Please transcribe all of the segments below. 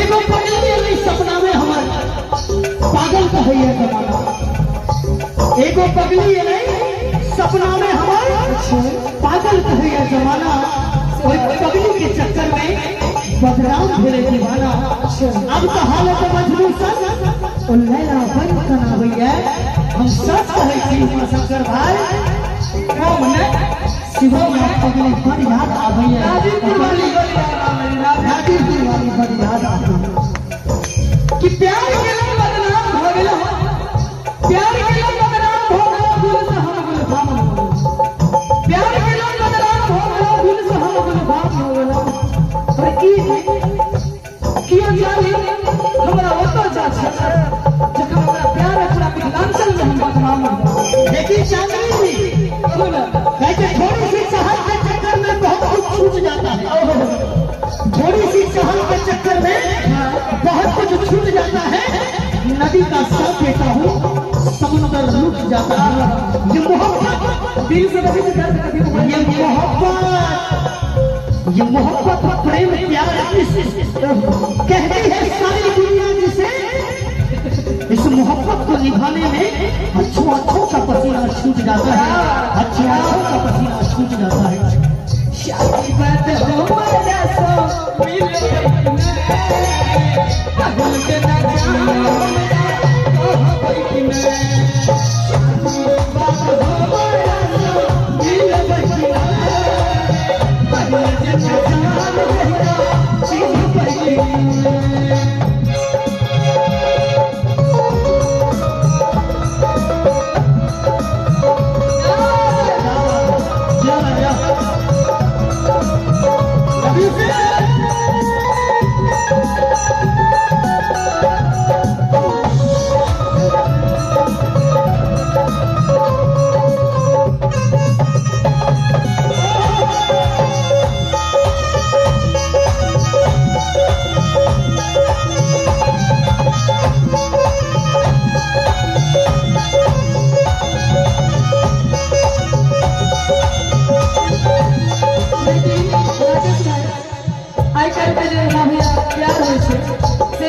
एगो पगली एलै सपना में हमर पागल कहैया जमाना। एगो पगली एलै सपना में हमर पागल कहैया जमाना। ओहि पगली के चक्कर में बदनाम भेलै दीवाना। अब तो हालत मजनू सन ओ लैला बन कनाबैया। हम सच कहै छी उमाशंकर भाई, कम ने शिवम पगली बड़ याद आबैया। राजीवपुर वाली बड़ी याद आबैया, राजीवपुर वाली बड़ याद आबैया। कि प्यार के लोग बदनाम भ गेल हो, प्यार के लोग बदनाम भ गेल गुल से हम गुलफाम हो गेल। प्यार के लोग बदनाम भ गेल गुल से हम गुलफाम हो गेल। पर ई कियो जानी हमरा ओतऽ जा छै जखन हमरा प्यार पूरा मिथिलांचल में हम बदनाम हो गेल। लेकिन चांदनी जी कहते थोड़ी सी चाहत के चक्कर में बहुत कुछ छूट जाता है। थोड़ी सी चाहत के चक्कर में बहुत कुछ छूट जाता है। नदी का साथ देता हूँ समुद्र लूट जाता है। ये मोहब्बत दिल से कभी से दर्द कभी ये मोहब्बत, ये मोहब्बत प्रेम प्यार कहती है सारी दुनिया जिसे। इस मोहब्बत को निभाने में अच्छों अच्छों का पसीना छूट जाता है। अच्छे अच्छों का पसीना छूट जाता है। शादी बात हो सो मिल पागल के ना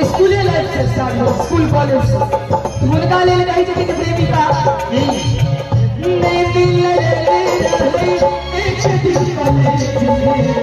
स्कूले लाइफ से स्टार्ट हो, स्कूल कॉलेज हुनका लेल कहै छथिन प्रेमिका नहीं दिल रे रे एक दिन कॉलेज।